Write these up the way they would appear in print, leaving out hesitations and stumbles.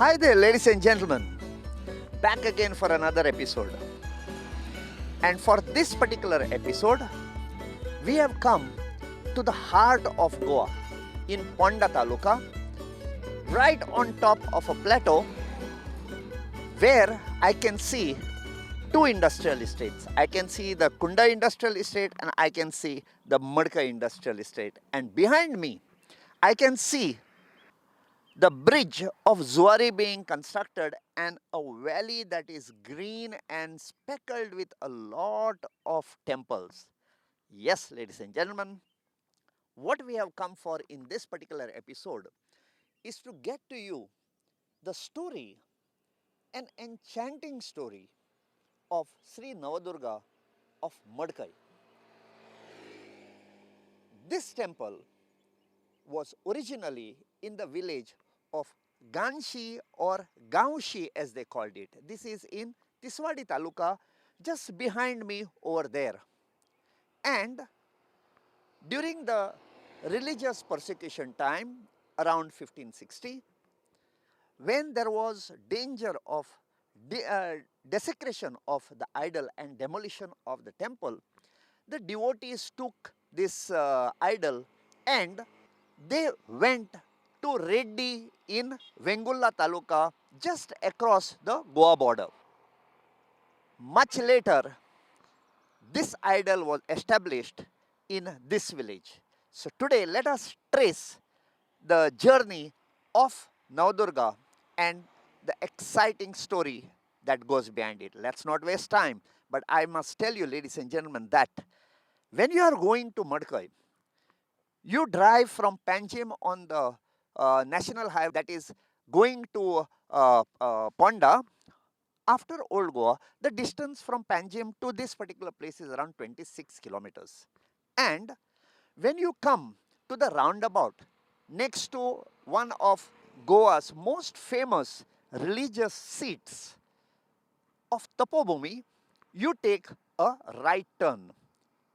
Hi there, ladies and gentlemen. Back again for another episode. And for this particular episode, we have come to the heart of Goa in Ponda Taluka, right on top of a plateau where I can see two industrial estates. I can see the Kunda Industrial Estate and I can see the Madkai Industrial Estate. And behind me, I can see the bridge of Zuari being constructed and a valley that is green and speckled with a lot of temples. Yes, ladies and gentlemen, what we have come for in this particular episode is to get to you the story, an enchanting story of Sri Navadurga of Madkai. This temple was originally in the village of Ganshi or Gaunshi as they called it. This is in Tiswadi Taluka, just behind me over there. And during the religious persecution time around 1560, when there was danger of desecration of the idol and demolition of the temple, the devotees took this idol and they went to Reddy in Vengurla Taluka, just across the Goa border. Much later, this idol was established in this village. So today, let us trace the journey of Navdurga and the exciting story that goes behind it. Let's not waste time, but I must tell you, ladies and gentlemen, that when you are going to Madkai, you drive from Panjim on the national highway that is going to Ponda. After Old Goa, the distance from Panjim to this particular place is around 26 kilometers. And when you come to the roundabout next to one of Goa's most famous religious seats of Tapobhumi, you take a right turn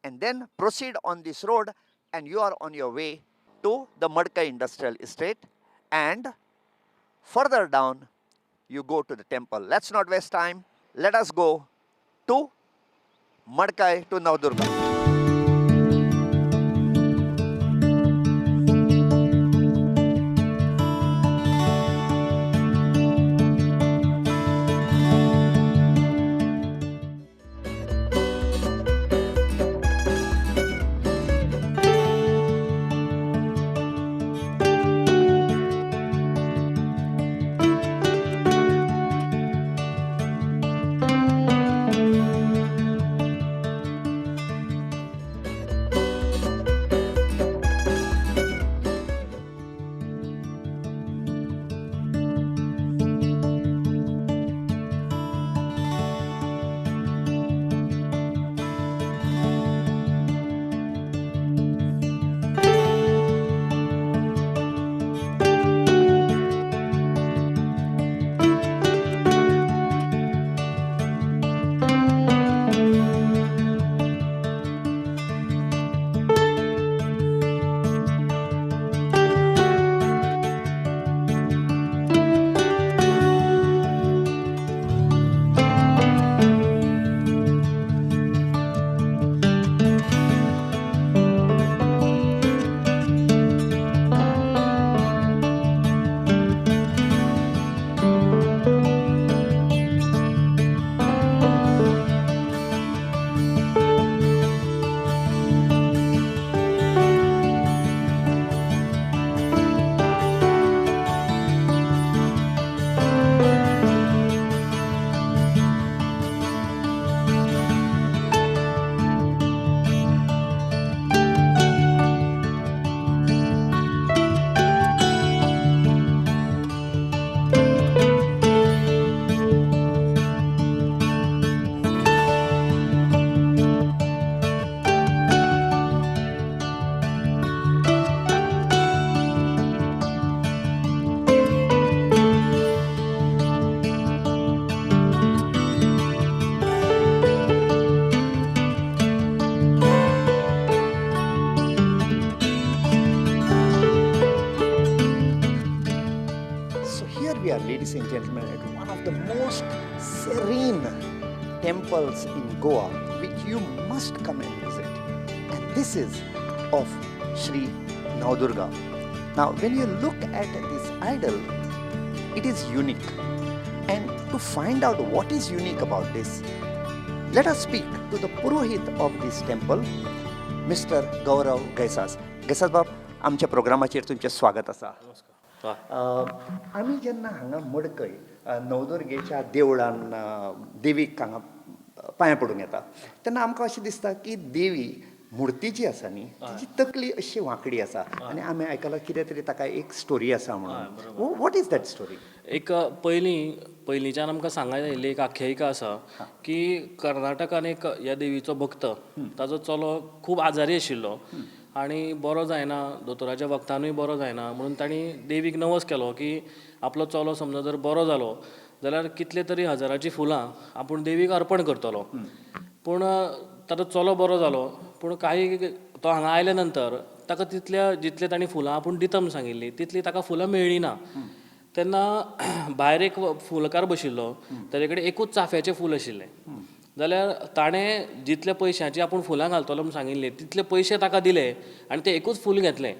and then proceed on this road, and you are on your way to the Madkai Industrial Estate, and further down you go to the temple. Let's not waste time. Let us go to Madkai, to Navdurga. of the most serene temples in Goa which you must come and visit, and this is of Shri Navdurga. Now when you look at this idol, it is unique, and to find out what is unique about this, let us speak to the purohit of this temple, Mr. Gaurav Gaisas. Gaisas बाब, आमच्या प्रोग्रामाचेर तुमचें स्वागत आसा. आमी जेन्ना हांगा मडकय नवदुर्गेच्या देवळान देवीक हांगा पांयां पडूंक येता तेन्ना आमकां अशें दिसता की देवी मुर्ती जी आसा न्ही, तिची तकली अशी वांकडी आसा आनी आमी आयकलां कितें तरी ताका एक स्टोरी आसा म्हणून. What is that story? एक पयलीं पयलींच्यान आमकां सांगत आयिल्ली एक आख्यायिका आसा की कर्नाटकान एक ह्या देवीचो भक्त, ताजो चलो खूब आजारी आशिल्लो आनी बरो जायना, दोतोराच्या वखदानूय बरो जायना म्हणून तांणी देवीक नवस केलो की आपलो चलो समजा जर बरो जालो जाल्यार कितले तरी हजाराचीं फुलां आपूण देवीक अर्पण करतलो. पूण ताजो चलो बरो जालो, पूण कांय तो हांगा आयल्या नंतर ताका तितल्या जितले तांणी फुलां आपूण दिता म्हूण सांगिल्लीं तितलीं ताका फुलां मेळ्ळीं ना. तेन्ना भायर एक फुलकार बशिल्लो, ताजे कडेन एकूच चाफ्याचें फूल आशिल्लें. जाल्यार ताणें जितले पयशांची आपूण फुलां घालतलो म्हूण सांगिल्लीं तितले पयशे ताका दिले आनी तें एकूच फूल घेतलें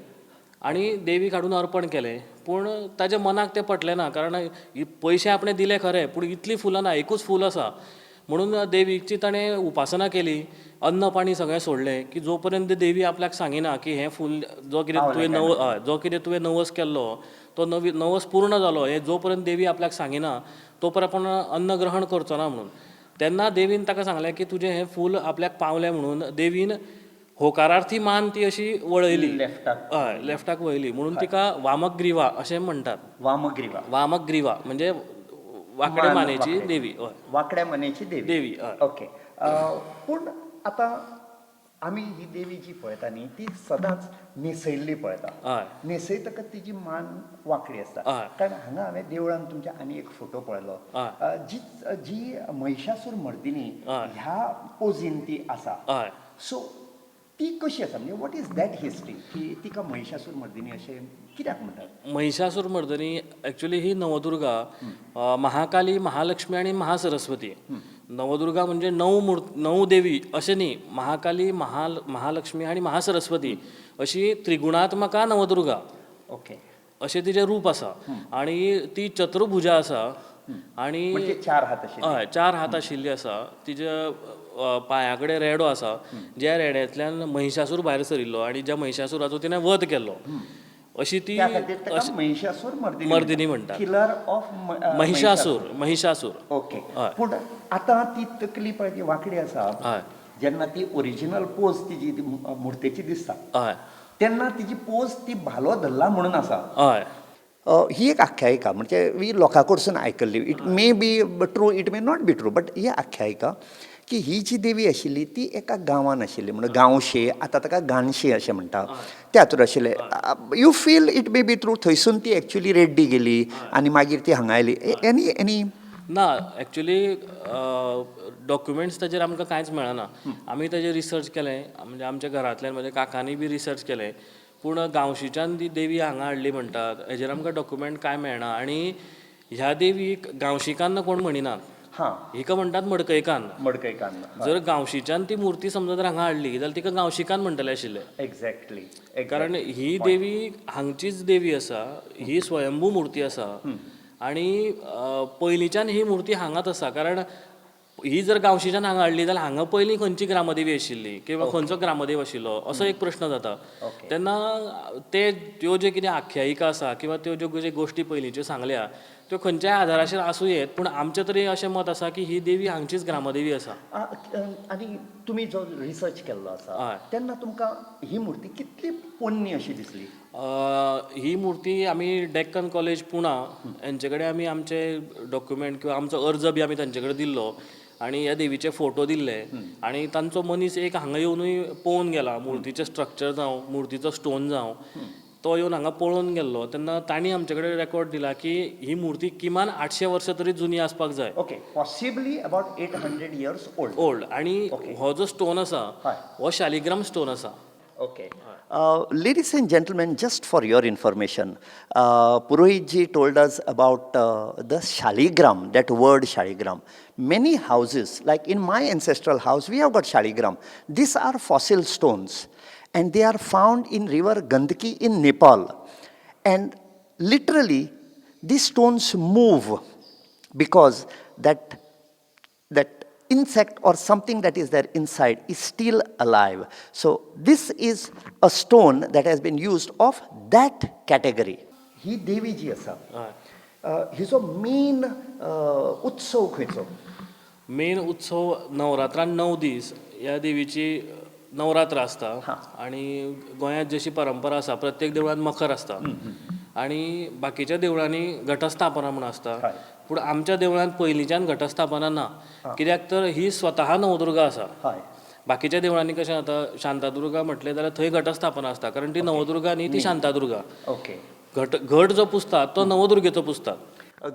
आनी देवीक हाडून अर्पण केलें. पूण ताज्या मनाक तें पटलें ना, कारण पयशे आपणें दिले खरे पूण इतलीं फुलां ना, एकूच फूल आसा. म्हणून देवीची ताणें उपासना केली, अन्न पाणी सगळें सोडलें की जो पर्यंत देवी आपल्याक सांगिना की हें फूल जो कितें तुवें जो कितें तुवें नवस केल्लो तो नवस पूर्ण जालो हें जो पर्यंत देवी आपल्याक सांगिना तो पर्यंत आपूण अन्न ग्रहण करचो ना म्हणून. तेन्ना देवीन ताका सांगलें की तुजें हें फूल आपल्याक पावलें म्हणून देवीन होकारार्थी मान ती अशी वळयली, लेफ्टाक. हय, लेफ्टाक वळयली म्हणून तिका वामग्रीवा अशें म्हणटात. वामग्रीवा. वामग्रीवा म्हणजे वांकड्या मानेची देवी. हय, वांकड्या मानेची देवी. देवी. हय. ओके. पूण आतां आमी ही देवी जी पळयता न्ही ती सदांच न्हेसयल्ली पळयता. हय. न्हेसयतकच तिची मान वांकडी आसता. हय. कारण हांगा हांवें देवळान तुमच्या आनी एक फोटो पळयलो, हय. जी जी महिषासूर मर्दिनी हय. ह्या पोजीन ती आसा. हय. सो ती कशी आसा, म्हणजे what is that history की तिका महिषासूर मर्दिनी अशें कित्याक म्हणटात? महिषासूर मर्दिनी एक्चुअली ही नवदुर्गा, महाकाली, महालक्ष्मी आनी महासरस्वती. नवदुर्गा म्हणजे नऊ देवी अशें न्ही, महाकाली, महालक्ष्मी आनी महासरस्वती अशी त्रिगुणात्मका नवदुर्गा. ओके. अशें तिजें रूप आसा आनी ती चतुर्भुजा आसा आनी म्हणजे चार हात आशिल्ली. हय, चार हात आशिल्ली आसा. तिज्या पांया कडेन रेडो आसा, ज्या रेड्यांतल्यान महिषासूर भायर सरिल्लो आनी ज्या महिषासुराचो तिणें वध केल्लो अशी ती त्या खातीर ताका महिषासूर मर्दिनी म्हणटात. Killer of Mahishasur. Mahishasur. Okay. हय. पूण आतां ती तकली पळय ती वांकडी आसा. हय. जेन्ना ती ओरिजिनल पोज तिजी ती मुर्तेची दिसता हय. तेन्ना तिजी पोज ती भालो धरला म्हणून आसा. हय. ही एक आख्यायिका, म्हणजे ही लोकां कडसून आयकल्ली. It may be true, it may not be true, but ही आख्यायिका की ही जी देवी आशिल्ली ती एका गांवान आशिल्ली, म्हणून गांवशे, आतां ताका गानशे अशें म्हणटा, त्या हातूंत आशिल्ले. You feel it may be true. थंयसून ती एक्चुली रेड्डी गेली आनी मागीर ती हांगा आयली. एनी एनी ना, एक्चुली डॉक्युमेंट्स ताजेर आमकां कांयच मेळना. आमी ताजेर रिसर्च केलें, म्हणजे आमच्या घरांतल्यान म्हज्या काकांनी बी रिसर्च केलें, पूण गांवशीच्यान ती देवी हांगा हाडली म्हणटात हेजेर आमकां डॉक्युमेंट कांय मेळना. आनी ह्या देवीक गांवशिकान्न कोण म्हणिनात, हां, हिका म्हणटात मडकयकान्न. मडकयकान्न. जर गांवशीच्यान ती मुर्ती समजा जर हांगा हाडली जाल्यार तिका गांवशिकान्न म्हणटले आशिल्ले. एक्झॅक्टली. कारण ही देवी हांगचीच देवी आसा, ही स्वयंभू मुर्ती आसा आनी पयलींच्यान ही मुर्ती हांगाच आसा. कारण ही जर गांवशीच्यान हांगा हाडली जाल्यार हांगा पयलीं खंयची ग्रामदेवी आशिल्ली किंवा खंयचो ग्रामदेव आशिल्लो असो एक प्रश्न जाता. तेन्ना ते त्यो ज्यो कितें आख्यायिका आसा किंवा त्यो ज्यो ज्यो गोश्टी पयलींच्यो सांगल्या त्यो खंयच्याय आदाराचेर आसूं येत, पूण आमचें तरी अशें मत आसा की ही देवी हांगचीच ग्रामदेवी आसा. आनी तुमी जो रिसर्च केल्लो आसा तेन्ना तुमकां ही मुर्ती कितली पोन्नी अशी दिसली? ही मुर्ती आमी डेक्कन कॉलेज पुणा हेंचे कडेन आमी आमचे डॉक्युमेंट किंवा आमचो अर्ज बी आमी तांचे कडेन दिल्लो आनी ह्या देवीचे फोटो दिल्ले आनी तांचो मनीस एक हांगा येवनूय पळोवन गेला, मुर्तीचें स्ट्रक्चर जावं, मुर्तीचो स्टोन जावं, तो येवन हांगा पळोवन गेल्लो. तेन्ना तांणी आमचे कडेन रेकॉर्ड दिला की ही मुर्ती किमान 800 वर्सां तरी जुनी आसपाक जाय. Okay, possibly about 800 years old. Old. आनी हो जो स्टोन आसा हो शालिग्राम स्टोन आसा. Okay. Ladies and gentlemen, just for your information, Purohitji told us about the Shaligram, that word Shaligram. Many houses, like in my ancestral house, we have got Shaligram. These are fossil stones and they are found in river Gandaki in Nepal. And literally, these stones move because that insect or something that is there inside is still alive. So this is a stone that has been used of that category. ही देवी जी आसा, हिजो main उत्सव खंयचो? Main उत्सव नवरात्रान 9 दीस ह्या देवीची नवरात्र आसता आनी गोंयांत जशी परंपरा आसा, प्रत्येक देवळान मखर आसता आनी बाकीच्या देवळांनी घटस्थापना म्हूण आसता. पूण आमच्या देवळांत पयलींच्यान घटस्थापना ना, कित्याक तर ही स्वतः नवदुर्गा आसा. बाकीच्या देवळांनी कशें जाता, शांतादुर्गा म्हटलें जाल्यार थंय घटस्थापना आसता, कारण ती नवदुर्गा न्ही, ती शांतादुर्गा. घट घट जो पुजतात तो नवदुर्गेचो पुजतात.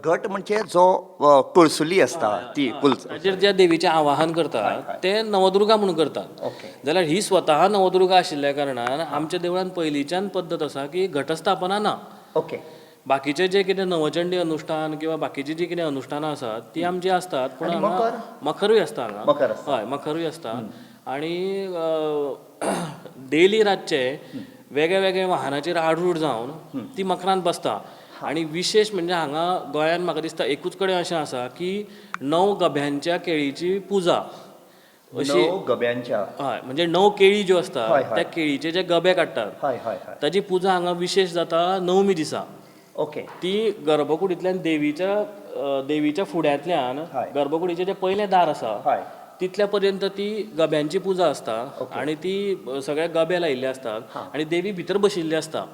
घट म्हणजे जो कळसुली आसता ती कुलच. ताचेर ज्या देवीचें आवाहन करतात ते नवदुर्गा म्हणून करतात. जाल्यार ही स्वतः नवदुर्गा आशिल्ल्या कारणान आमच्या देवळान पयलींच्यान पद्दत आसा की घटस्थापना ना. बाकीचे जे कितें नवचंडी अनुश्ठान किंवा बाकीची जी कितें अनुश्ठानां आसात ती आमची आसतात, पूण आनी हांगा मकर? मखरूय आसता हांगा. मकर आसता. हय, मखरूय आसता आनी डेली रातचे वेगळे वेगळे वाहनाचेर आडरूढ जावन ती मखरान बसता. आनी विशेश म्हणजे हांगा गोंयान म्हाका दिसता एकूच कडेन अशें आसा की णव गब्यांच्या केळीची पुजा अशी. णव गब्यांच्या? हय, म्हणजे णव केळी ज्यो आसता हय, हय. त्या केळीचे जे गबे काडटात, हय हय हय ताजी पुजा हांगा विशेश जाता नवमी दिसा. ती गर्भकुडींतल्यान देवीच्या फुड्यांतल्यान गर्भकुडीचें जें पयलें दार आसा तितल्या पर्यंत ती गब्यांची पुजा आसता आनी ती सगळे गबे लायिल्ले आसतात आनी देवी भितर बशिल्ली आसता.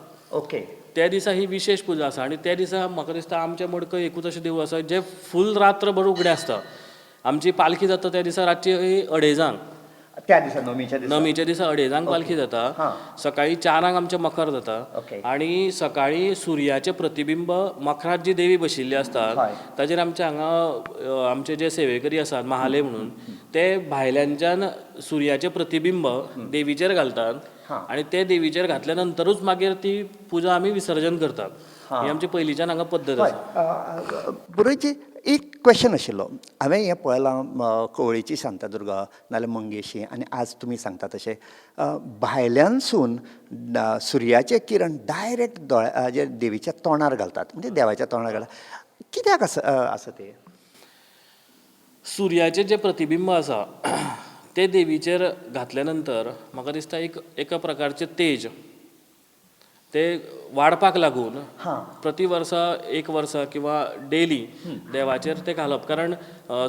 त्या दिसा ही विशेश पुजा आसा आनी त्या दिसा म्हाका दिसता आमच्या मडकय एकूच अशें देवूळ आसा जें फूल रात्रभर उगडें आसता. आमची पालखी जाता त्या दिसा रातची अडेजांक. त्या दिसा, नवमीच्या दिसा? नवमीच्या दिसा अडेजांक पालखी जाता. सकाळी 4 आंक आमचें मखर जाता आनी सकाळी सुर्याचें प्रतिबिंब मखरात जी देवी बशिल्ली आसता ताजेर आमचे हांगा आमचे जे सेवेकरी आसात महाले म्हणून, ते भायल्यानच्यान सुर्याचें प्रतिबिंब देवीचेर घालतात आनी ते देवीचेर घातल्या नंतरूच मागीर ती पुजा आमी विसर्जन करतात. ही आमची पयलींच्यान हांगा पद्दत आसा. पुरोहितजी, एक क्वेश्चन आशिल्लो. हांवें हें पळयलां, कवळेची शांतादुर्गा नाजाल्यार मंगेशी आनी आज तुमी सांगता तशें भायल्यानसून सुर्याचें किरण डायरेक्ट दोळ्या जे देवीच्या तोंडार घालतात, म्हणजे देवाच्या तोंडार घालतात. कित्याक आसा आसा तें? सुर्याचें जें प्रतिबिंब आसा तें देवीचेर घातल्या नंतर म्हाका दिसता एक एका प्रकारचें तेज ते वाडपाक लागून प्रति वर्सा एक वर्सा किंवा डेली देवाचेर ते घालप, कारण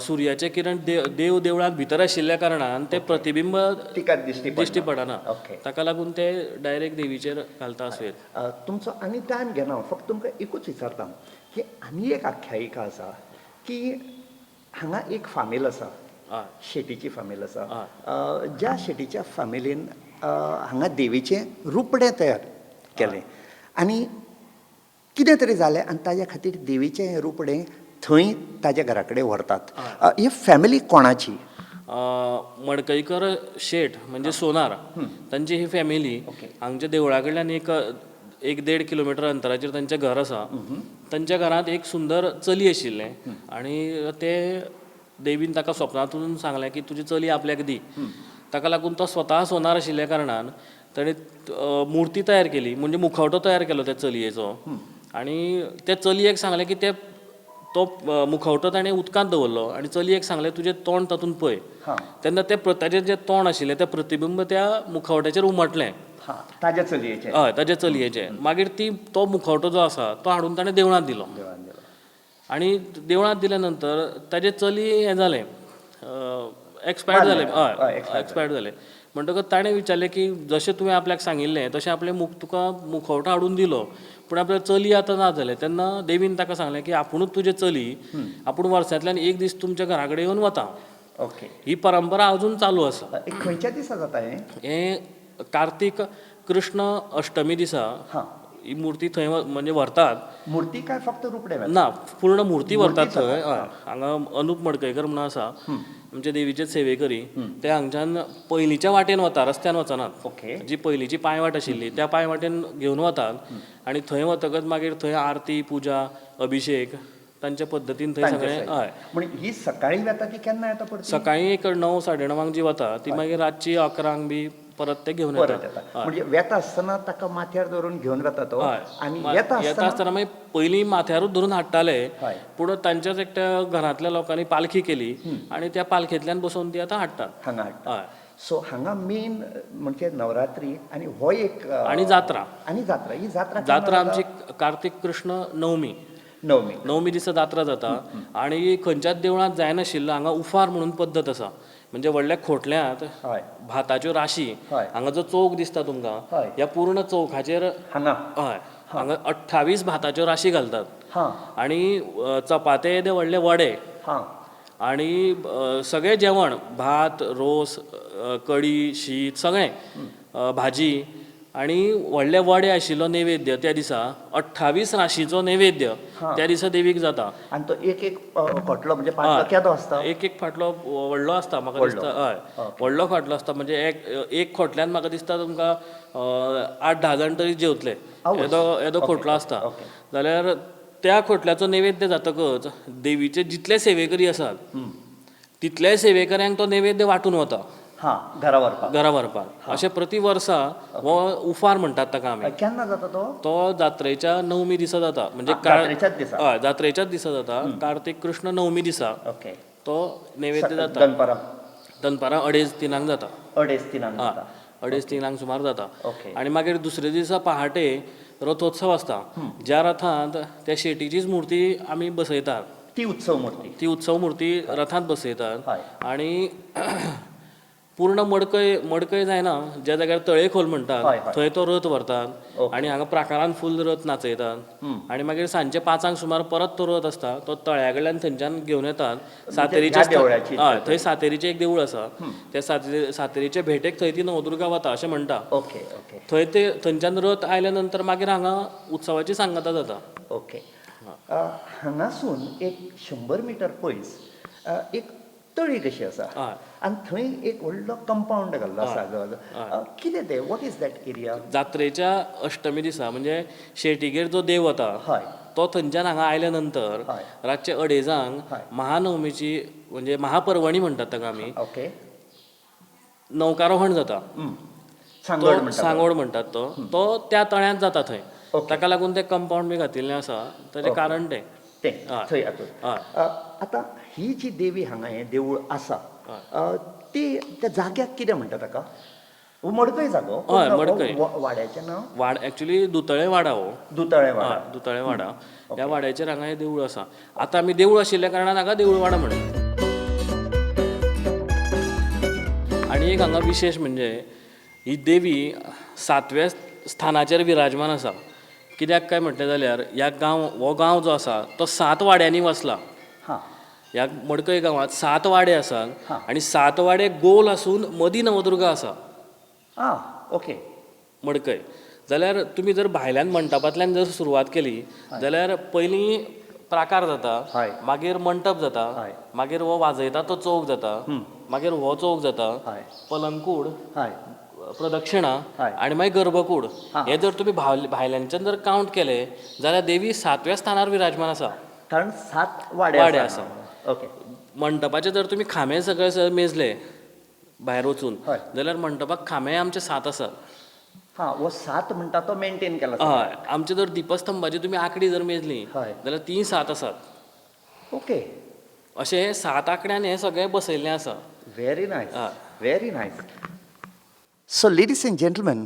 सुर्याचें किरण देव देवळांत भितर आशिल्ल्या कारणान ते प्रतिबिंब तिका दिश्टी पडना. दिश्टी पडना. ताका लागून ते डायरेक्ट देवीचेर घालता आसूं येत. तुमचो आनी टायम घेना, फक्त तुमकां एकूच विचारता की आनी एक आख्यायिका आसा की हांगा एक फामील आसा, शेटीची फामील आसा, ज्या शेटीच्या फामिलीन हांगा देवीचें रुपडें तयार केलें आनी कितें तरी जालें आनी ताज्या खातीर देवीचें हें रुपडें थंय ताज्या घरा कडेन व्हरतात. ही फॅमिली कोणाची? मडकयकर शेट म्हणजे सोनार, तांची ही फॅमिली. हांगच्या देवळा कडल्यान एक एक देड किलोमिटर अंतराचेर तांचें घर आसा. तांच्या घरांत एक सुंदर चली आशिल्लें आनी ते देवीन ताका स्वप्नांत वचून सांगलें की तुजी चली आपल्याक दी. ताका लागून तो स्वता सोनार आशिल्ल्या कारणान ताणें मुर्ती तयार केली, म्हणजे मुखवटो तयार केलो त्या चलयेचो आनी त्या चलयेक सांगलें की ते तो मुखवटो ताणें उदकांत दवरलो आनी चलयेक सांगलें, तुजें तोंड तातूंत पळय. तेन्ना तें ताजें जें तोंड आशिल्लें तें प्रतिबिंब त्या मुखवट्याचेर उमटलें. हां, ताज्या चलयेचें? हय, ताज्या चलयेचें. मागीर ती तो मुखवटो जो आसा तो हाडून ताणें देवळांत दिलो. देवळान दिलो. आनी देवळांत दिल्या नंतर ताजें चली हें जालें, एक्सपायर्ड जालें. हय, हय, expired. Expired जालें. म्हणटकच ताणें विचारलें की जशें तुवें आपल्याक सांगिल्लें तशें आपलें तुका मुखवटो हाडून दिलो, पूण आपल्या चली आतां ना जालें. तेन्ना देवीन ताका सांगलें की आपुणूच तुजें चली, आपूण वर्सांतल्यान एक दीस तुमच्या घरा कडेन येवन वता. ही परंपरा अजून चालू आसा. खंयच्या दिसा जाता हें? हें कार्तीक कृष्ण अष्टमी दिसा. ही मुर्ती थंय म्हणजे व्हरतात. मुर्ती काय फक्त रुपडे वेता? ना, पूर्ण मुर्ती व्हरतात थंय. हय, हांगा अनुप मडकयकर म्हणून आसा, आमच्या देवीचे सेवेकरी. ते हांगच्यान पयलींच्या वाटेन वता, रस्त्यान वचनात. जी पयलींची पांयवाट आशिल्ली त्या पांयवाटेन घेवन वतात आनी थंय वतकच मागीर थंय आरती, पुजा, अभिशेक तांच्या पद्दतीन थंय सगळें. हय. म्हणजे ही सकाळी वेता की केन्ना येता परती? सकाळी एक 9 साडे 9 जी वता ती मागीर रातची 11 बी परत ते घेवन परत येता. येता. म्हणजे वेता आसतना ताका माथ्यार धरून घेवन वेता तो आनी येता येता आसतना? आसतना मागीर पयलीं माथ्यारूच धरून हाडटाले, पूण तांच्याच एकट्या घरांतल्या लोकांनी पालखी केली आनी त्या पालखेंतल्यान बसोवन ती आतां हाडटात. हांगा हाडटा. हय. सो हांगा मेन म्हणजे नवरात्री आनी हो एक आनी जात्रा. आनी जात्रा. ही जात्रा केन्ना जात्रा जाता? आमची कार्तीक कृष्ण नवमी. नवमी. नवमी दिसा जात्रा जाता आनी खंयच्याच देवळांत जायनाशिल्लो हांगा उफार म्हणून पद्दत आसा. म्हणजे व्हडल्या खोटल्यांत भाताच्यो राशी. हांगा जो चौक दिसता तुमकां, ह्या पूर्ण चौकाचेर, हांगा? हय, हांगा 28 भाताच्यो राशी घालतात आनी चपाते येदे व्हडले वडे आनी सगळें जेवण, भात, रोस, कडी, शीत, सगळें, भाजी आनी व्हडले वडे आशिल्लो नैवेद्य. त्या दिसा 28 राशीचो नैवेद्य त्या दिसा देवीक जाता. आनी तो एक एक खोटलो म्हणजे पाटलो केदो आसता? एक एक फाटलो व्हडलो आसता म्हाका व्हडलो. दिसता. हय, व्हडलो फाटलो आसता. म्हणजे एक एक खोटल्यान म्हाका दिसता तुमकां 8-10 जाण तरी जेवतले, येदो येदो खोटलो आसता. जाल्यार त्या खोटल्याचो नैवेद्य जातकच देवीचे जितले सेवेकरी आसात तितल्याय सेवेकऱ्यांक तो नैवेद्य वांटून वता. हां, घरा व्हरपाक. घरा व्हरपाक. अशें प्रति वर्सा हो उफार म्हणटात ताका आमी. केन्ना जाता तो? तो जात्रेच्या नवमी दिसा जाता. म्हणजे जात्रेच्याच दिसा? हय, जात्रेच्याच दिसा जाता. कार्तीक कृष्ण नवमी दिसा तो नैवेद्य जाता. दनपारां? दनपारां 2:30-3 जाता. 2:30-3 जाता. 2:30-3 सुमार जाता. आनी मागीर दुसरे दिसा पहाटे रथोत्सव आसता, ज्या रथांत त्या शेटीचीच मुर्ती आमी बसयतात. ती उत्सव मूर्ती. ती उत्सव मुर्ती रथांत बसयतात आनी पूर्ण मडकय, मडकय जायना, ज्या जाग्यार तळेखोल म्हणटात हय, हय. थंय तो रथ व्हरतात आनी हांगा प्राकारान फूल रथ नाचयतात आनी मागीर सांजचे 5 सुमार परत तो रथ आसता तो तळ्या कडल्यान थंयच्यान घेवन येतात सातेरीच्या. ह्या देवळाची? हय, थंय सातेरीचें एक देवूळ आसा. त्या सातेरीचे भेटेक थंय ती नवदुर्गा वता अशें म्हणटा. ओके ओके थंय ते थंयच्यान रथ आयल्या नंतर मागीर हांगा उत्सवाची सांगता जाता. ओके. हांगासून एक 100 मिटर पयस एक तळी कशी आसा आनी थंय एक व्हडलो कंपावंड घाल्लो आसा जवळ. कितें तें? What is that area? जात्रेच्या अष्टमी दिसा, म्हणजे शेटीगेर जो देव वता तो थंयच्यान हांगा आयल्या नंतर रातचे 2:30 महानवमीची, म्हणजे महापर्वणी म्हणटात ताका आमी, नौकारोहण जाता. सांगोड तो म्हणटा. सांगोड म्हणटात. तो तो त्या तळ्यांत जाता थंय. ताका लागून ते कंपावंड बी घातिल्लें आसा ताचें कारण तें. तें थंय हातूंत. आतां ही जी देवी हांगा हें देवूळ आसा, ती त्या जाग्याक कितें म्हणटा ताका? हो मडकय जागो? हय, पूण मडकय. वाड्याचें नांव? वाड एक्चुली दुतळे वाडा हो. दुतळे वाडा. हय, दुतळे वाडा. ह्या वाड्याचेर हांगा हें देवूळ आसा. आतां आमी देवूळ आशिल्ल्या कारणान हांगा देवूळ वाडा म्हणटा. आनी एक हांगा विशेश म्हणजे ही देवी सातव्या स्थानाचेर विराजमान आसा. कित्याक काय म्हटलें जाल्यार ह्या गांव, हो गांव जो आसा तो 7 वाड्यांनी वसला. ह्या मडकय गांवांत 7 वाडे आसात आनी 7 वाडे गोल आसून मदीं नवदुर्गा आसा. आं ओके मडकय जाल्यार तुमी जर भायल्यान मंटपांतल्यान जर सुरवात केली जाल्यार पयलीं प्राकार जाता, मागीर मंटप जाता, मागीर हो वाजयता तो चौक जाता, मागीर हो चौक जाता, पलंगकूड, प्रदक्षिणा आनी मागीर गर्भकूड. हे जर तुमी भायल्यानच्यान जर कावंट केले जाल्यार देवी सातव्या स्थानार विराजमान आसा. कारण 7 वाडे वाडे आसा. ओके. मंटपाचे जर तुमी खांबे सगळे सर मेजले भायर वचून जाल्यार मंटपाक खांबे आमचे 7 आसात. हां, हो 7 म्हणटा तो मेंटेन केला. हय, आमचे जर दिपस्तंभाची तुमी आंकडी जर मेजली जाल्यार तीं 7 आसात. ओके. अशें 7 आंकड्यान हें सगळें बसयल्लें आसा. Very nice. Very nice. So ladies and gentlemen,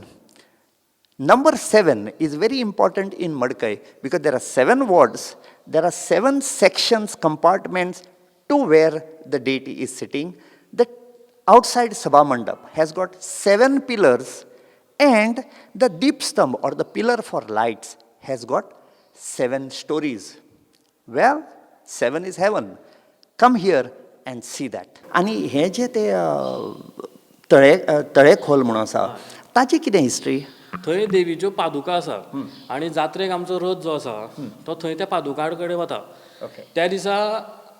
number 7 is very important in Madkai because there are 7 wards, there are 7 sections, compartments to where the deity is sitting. The outside Sabha Mandap has got 7 pillars and the deep stump or the pillar for lights has got 7 stories. Well, 7 is heaven. Come here and see that. आनी हे जे ते तळे तळेखोल म्हणून आसा, ताची कितें history? थंय देवीच्यो पादुका आसा आनी जात्रेक आमचो रथ जो आसा तो थंय त्या पादुका कडेन वता. त्या दिसा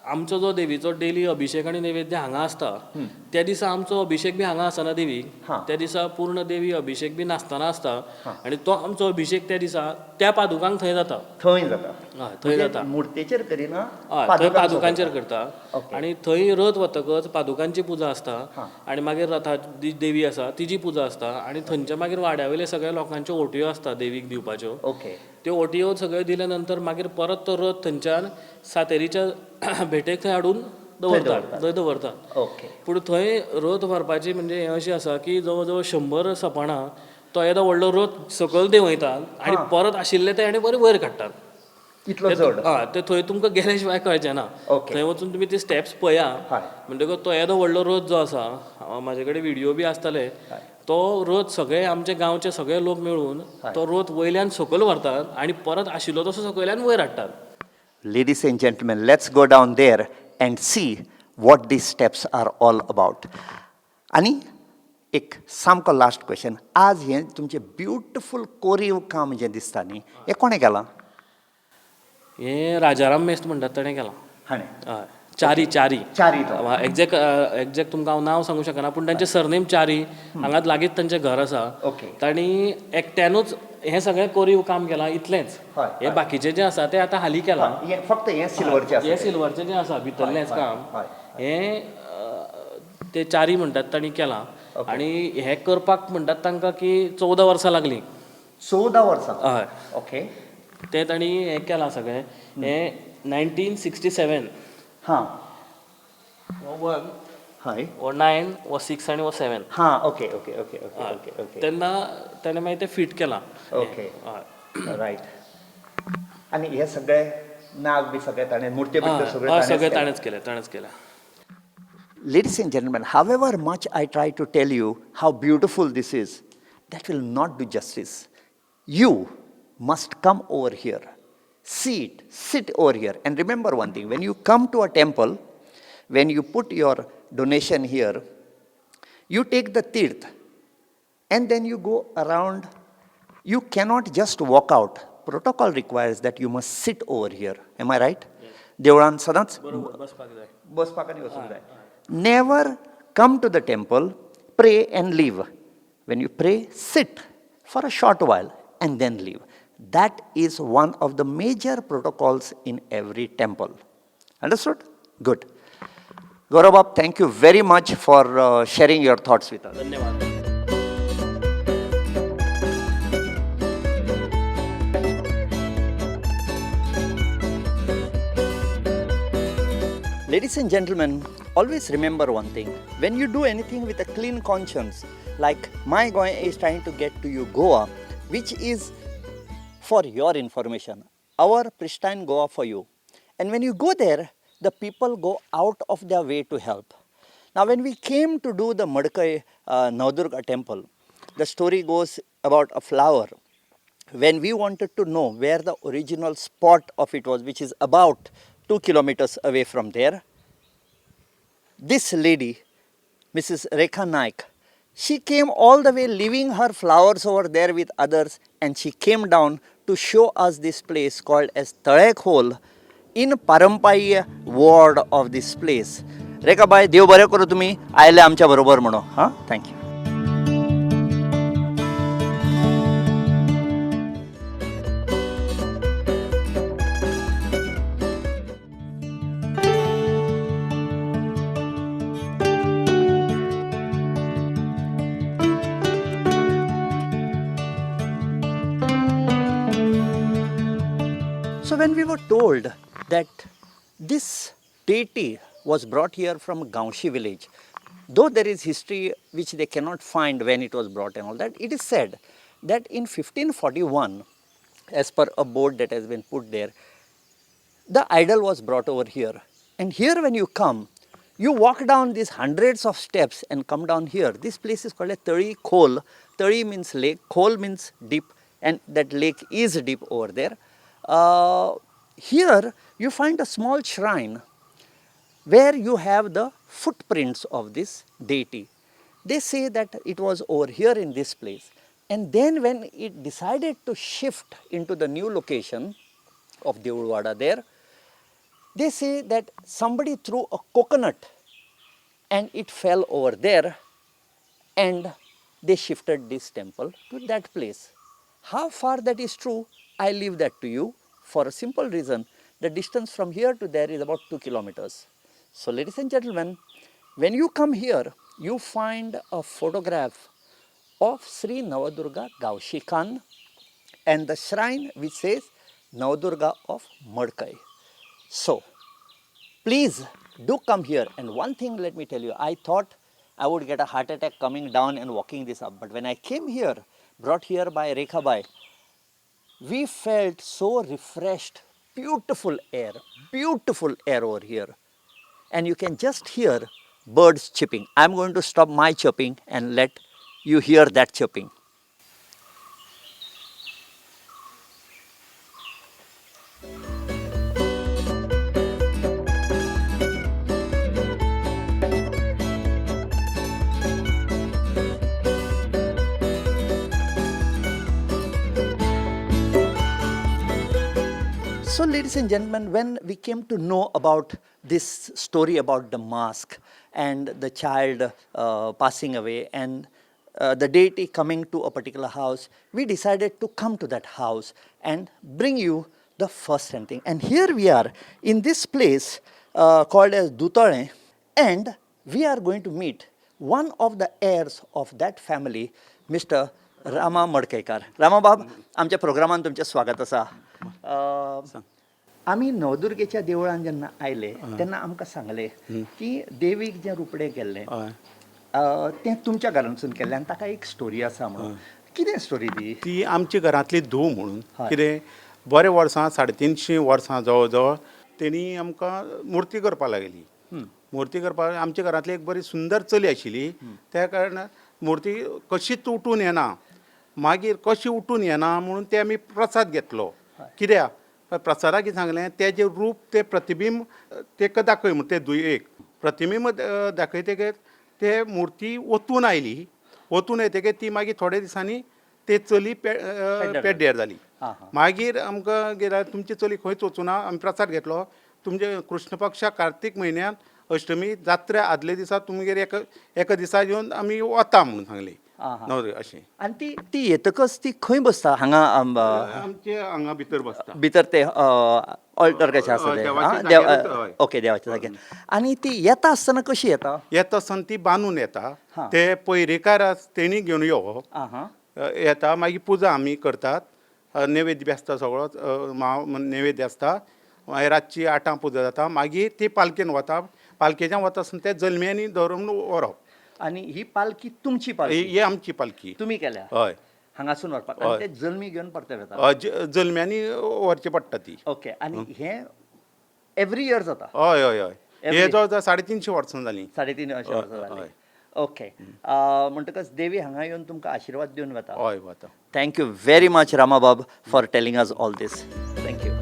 आमचो जो देवीचो डेली अभिशेक आनी नैवेद्य हांगा आसता, त्या दिसा आमचो अभिशेक बी हांगा आसना देवीक. त्या दिसा पूर्ण देवी अभिशेक बी नासतना आसता आनी तो आमचो अभिशेक त्या दिसा त्या पादुकांक थंय जाता. थंय जाता. हय, थंय जाता. मुर्तेचेर करिना? हय, थंय पादुकांचेर करता. आनी थंय रथ वतकच पादुकांची पुजा आसता आनी मागीर रथा जी देवी आसा तिजी पुजा आसता आनी थंयच्या मागीर वाड्या वयले सगळ्या लोकांच्यो ओटयो आसता देवीक दिवपाच्यो. त्यो ओटयो सगळ्यो दिल्या नंतर मागीर परत तो रथ थंयच्यान सातेरीच्या भेटेक थंय हाडून दवरतात, थंय दवरतात. पूण थंय रथ व्हरपाची म्हणजे हें अशें आसा की जवळ जवळ 100 सपाणां तो येदो व्हडलो रथ सकयल देंवयतात आनी परत आशिल्ले ते आनी बरे वयर काडटात. इतलो जड? हय, ते थंय तुमकां गेले शिवाय कळचें ना. थंय वचून तुमी ते स्टेप्स पळया, म्हणटकच तो येदो व्हडलो रथ जो आसा, म्हाजे कडेन व्हिडियो बी आसतले, तो रथ सगळे आमचे गांवचे सगळे लोक मेळून तो रथ वयल्यान सकयल व्हरतात आनी परत आशिल्लो तसो सकयल्यान वयर हाडटात. Ladies and gentlemen, let's go down there and see what these steps are all about. आनी एक सामको लास्ट क्वेश्चन, आज हें तुमचें ब्युटिफूल कोरीव काम जें दिसता न्ही, हें कोणें केलां? हें राजाराम मेस्त म्हणटात ताणें केलां. हाणें? हय, च्यारी च्यारी. च्यारी तो. एग्जॅक्ट एग्जॅक्ट तुमकां हांव नांव सांगूंक शकना, पूण तांचें सरनेम च्यारी. हांगाच लागींच तांचें घर आसा. तांणी एकट्यानूच हें सगळें कोरीव काम केलां इतलेंच. हें बाकीचें जें आसा तें आतां हालीं केलां. हें फक्त हें सिल्वरचें आसा. हें सिल्वरचें जें आसा भितरलेंच काम हें ते च्यारी म्हणटात तांणी केलां. आनी हें करपाक म्हणटात तांकां की 14 वर्सां लागलीं. 14 वर्सां? हय. तें तांणी हें केलां सगळें. हें 1967. हो 1, हो 9, हो 6 आनी हो 7. हां, okay okay okay okay okay okay. तेन्ना ताणें मागीर तें फीट केलां. हय. रायट. आनी हे सगळे नाग बी सगळे ताणें, मुर्त्यो बिर्त्यो सगळे हय, ताणेंच सगळें केलें? ताणेंच केलें, ताणेंच केलें. Ladies and gentlemen, however much I try to tell you how beautiful this is, that will not do justice. You must come over here, see it, sit over here. And remember one thing, when you come to a temple, when you put your donation here, you take the tirth and then you go around. You cannot just walk out. Protocol requires that you must sit over here. Am I right? देवळान सदांच बरोबर, बसपाक जाय. बसपाक आनी वचूंक जाय. Never come to the temple, pray and leave. When you pray, sit for a short while and then leave. That is one of the major protocols in every temple. Understood? Good. Gaurav, thank you very much for sharing your thoughts with us. धन्यवाद. Ladies and gentlemen, always remember one thing. When you do anything with a clean conscience, like My Goa is trying to get to you Goa, which is, for your information, our pristine Goa for you. And when you go there, the people go out of their way to help. Now, when we came to do the Madkai Navdurga temple, the story goes about a flower. When we wanted to know where the original spot of it was, which is about 2 kilometers away from there, this lady, Mrs. Rekha Naik, she came all the way leaving her flowers over there with others, and she came down to show us this place called as Talekhol in Parampai ward of this place. Rekha bye, देव बरें करूं, तुमी आयले आमच्या बरोबर म्हणून. हां, thank you. So when we were told that this deity was brought here from Gaonshi village, though there is history which they cannot find when it was brought and all that, it is said that in 1541, as per a board that has been put there, the idol was brought over here. And here when you come, you walk down these hundreds of steps and come down here. This place is called a Tali Khol. Tali means lake, Khol means deep, and that lake is deep over there. Here you find a small shrine where you have the footprints of this deity. They say that it was over here in this place. And then when it decided to shift into the new location of Deulwada there, they say that somebody threw a coconut and it fell over there, and they shifted this temple to that place. How far that is true, I leave that to you for a simple reason. The distance from here to there is about 2 kilometers. So ladies and gentlemen, when you come here, you find a photograph of Sri Navadurga Gavshikan and the shrine which says Navadurga of Madkai. So, please do come here. And one thing let me tell you, I thought I would get a heart attack coming down and walking this up. But when I came here, brought here by Rekhabai, we felt so refreshed, beautiful air over here. And you can just hear birds chirping. I'm going to stop my chirping and let you hear that chirping. So, ladies and gentlemen, when we came to know about this story about the mask and the child passing away and the deity coming to a particular house, we decided to come to that house and bring you the first hand thing. And here we are in this place called as Dutale, and we are going to meet one of the heirs of that family, Mr. Rama Madkaikar. Rama बाब, आमच्या प्रोग्रामान तुमचें स्वागत आसा. आमी नवदुर्गेच्या देवळान जेन्ना आयले तेन्ना आमकां सांगलें की देवीक जें रुपडें केल्लें तें तुमच्या घरांतसून केल्लें आनी ताका एक स्टोरी आसा म्हणून. कितें स्टोरी ती? ती आमच्या घरांतली धूव म्हणून हय. कितें बरें वर्सां 350 वर्सां जवळ जवळ तेणी आमकां मुर्ती करपाक लागली. मुर्ती करपाक आमच्या घरांतली एक बरी सुंदर चली आशिल्ली, त्या कारणान मुर्ती कशीच उठून येना. मागीर कशी उठून येना म्हणून ते आमी प्रसाद घेतलो. कित्याक प्रसादाक कितें सांगलें, तेजें रूप तें प्रतिबिंब तेका दाखय म्हण, ते एक प्रतिबिंब दाखयतकीर ते मुर्ती ओतून आयली. ओतून येतकीर ती मागीर थोड्या दिसांनी ते चली पेड्ड्यार जाली. आं, हां. मागीर आमकां गेल्यार तुमची चली खंयच वचूना, आमी प्रसाद घेतलो. तुमचे कृष्ण पक्षा कार्तीक म्हयन्यान अष्टमी जात्रा आदले दिसा तुमगेर एका दिसा येवन आमी वता म्हणून सांगली. आं, हां. नवरे अशें. आनी ती ती येतकच ती खंय बसता? हांगा आमचे हांगा भितर बसता, भितर ते ऑल्टर कशें आसा हय, तें? देवाच्या आं, जाग्यारूच, हय. ओके, देवाच्या जाग्यार. आनी ती येता आसतना कशी येता? येता आसतना ती बांदून येता. हां. ते पयरेकार आस तेणी घेवन येवप. आं हां. येता मागीर पुजा आमी करतात. नैवेद्य बी आसता सगळो, म्हाव नैवेद्य आसता. मागीर रातची 8 पुजा जाता. मागीर ती पालकेन वता. पालकेच्यान वता आसतना ते जल्म्यांनी धरून व्हरप. आनी ही पालकी तुमची पालकी? ही आमची पालकी. तुमी केल्या? हय. हांगासून व्हरपाक आनी हय. ते जल्मी घेवन परते वता? जल्म्यांनी व्हरची पडटा ती. ओके. आनी हें एवरी इयर जाता? हय हय हय. Every- हे जवळ जवळ 350 वर्सां जालीं. 350 वर्सां हय, जालीं. हय. ओके. म्हणटकच देवी हांगा येवन तुमकां आशिर्वाद दिवन वता. हय वता. Thank you very much Ramabab for telling us all this. Thank you.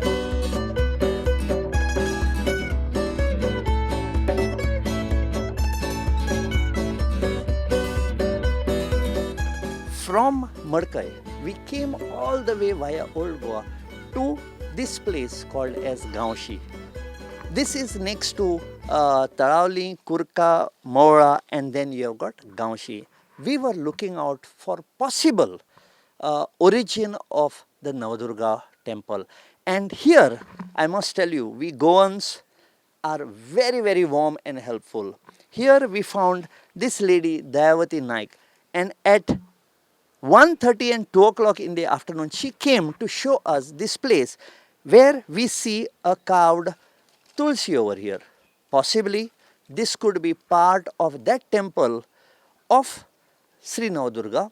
From Madkai, we came all the way via Old Goa to this place called as Gaonshi. This is next to Talavali, Kurka, Mora, and then you have got Gaonshi. We were looking out for possible origin of the Navadurga temple. And here, I must tell you, we Goans are very, very warm and helpful. Here we found this lady, Dayavati Naik, and at 1:30 and 2 o'clock in the afternoon, she came to show us this place where we see a carved tulsi over here. Possibly, this could be part of that temple of Sri Navadurga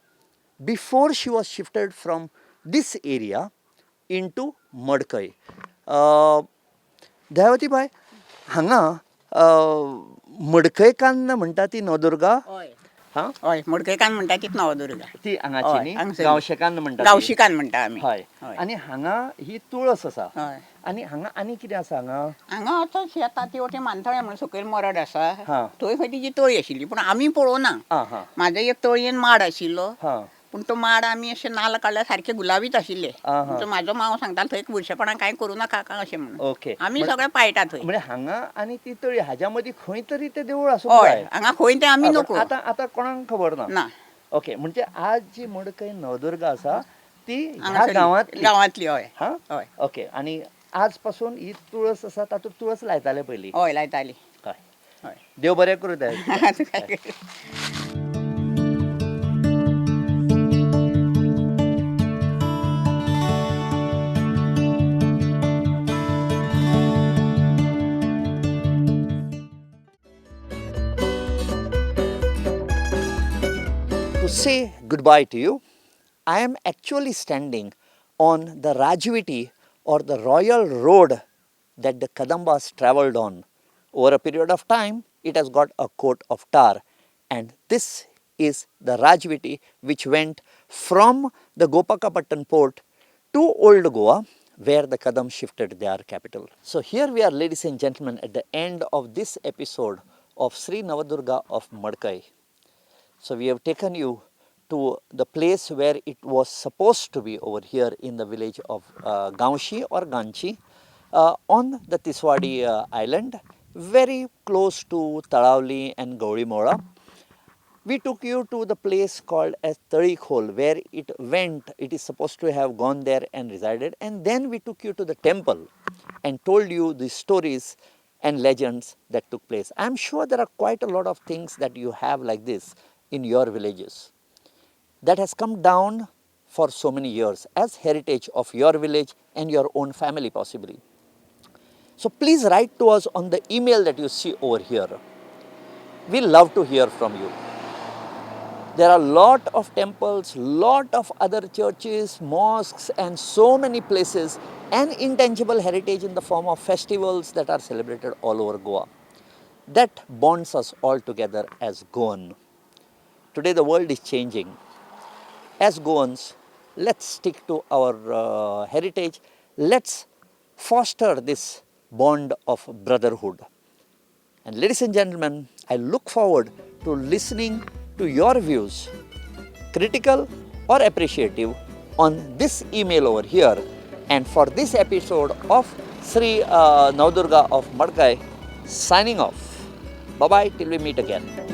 before she was shifted from this area into Madkai. Dayavati bye, हांगा मडकयकान्न म्हणटा ती नवदुर्गा? हय. हां, हय, मडकयकान्न म्हणटा तीच नवदुर्गा. ती हांगाची न्ही? हांगसर. गांवशेकान्न म्हणटा ती. गांवशिकान म्हणटा आमी. हय. हय. आनी हांगा ही तुळस आसा. हय. आनी हांगा आनी कितें आसा हांगा? हांगा आतां शेतां ती वटेन मानथळे म्हणून सकयल मरड आसा, हा. थंय खंय तिची तळी आशिल्ली, पूण आमी पळोवना. आं हां. म्हाजे एक तळयेन माड आशिल्लो, हां. पूण तो माड आमी अशे नाल्ल काडल्यार सारके गुलाबीच आशिल्ले. आहा. तो म्हाजो मांव सांगतालो थंय बुरशेपणां कांय करूं नाका का अशें म्हणून. ओके. आमी सगळे पाळटा थंय. म्हणजे हांगा आनी ती तळी हाज्या मदीं खंय तरी तें देवूळ आसूंक हय, जाय. हांगा खंय तें आमी हय, पण नको. आतां आतां कोणाक खबर ना. ना. ओके, म्हणजे आज जी मडकय नवदुर्गा आसा ती ह्या हांगासरली. गांवांतली. गांवांतली, हय. हा. हय. ओके, आनी आज पासून ही तुळस आसा तातूंत तुळस लायताले पयलीं. हय, लायताली. हय. हय. देव बरें करूं ताई. To say goodbye to you, I am actually standing on the Rajviti or the royal road that the Kadambas traveled on. Over a period of time, it has got a coat of tar, and this is the Rajviti which went from the Gopakapattan port to Old Goa, where the Kadam shifted their capital. So here we are, ladies and gentlemen, at the end of this episode of Sri Navadurga of Madkai. So we have taken you to the place where it was supposed to be, over here in the village of Gaonshi or Ganchi, on the Tiswadi island, very close to Talavali and Gauri Mora. We took you to the place called as Tarikhol, where it went. It is supposed to have gone there and resided. And then we took you to the temple and told you the stories and legends that took place. I am sure there are quite a lot of things that you have like this in your villages that has come down for so many years as heritage of your village and your own family possibly. So please write to us on the email that you see over here. We love to hear from you. There are lot of temples, lot of other churches, mosques, and so many places and intangible heritage in the form of festivals that are celebrated all over Goa. That bonds us all together as Goan. Today the world is changing. As Goans, let's stick to our heritage. Let's foster this bond of brotherhood. And ladies and gentlemen, I look forward to listening to your views, critical or appreciative, on this email over here. And for this episode of Sri Navdurga of Madkai, signing off. Bye-bye till we meet again.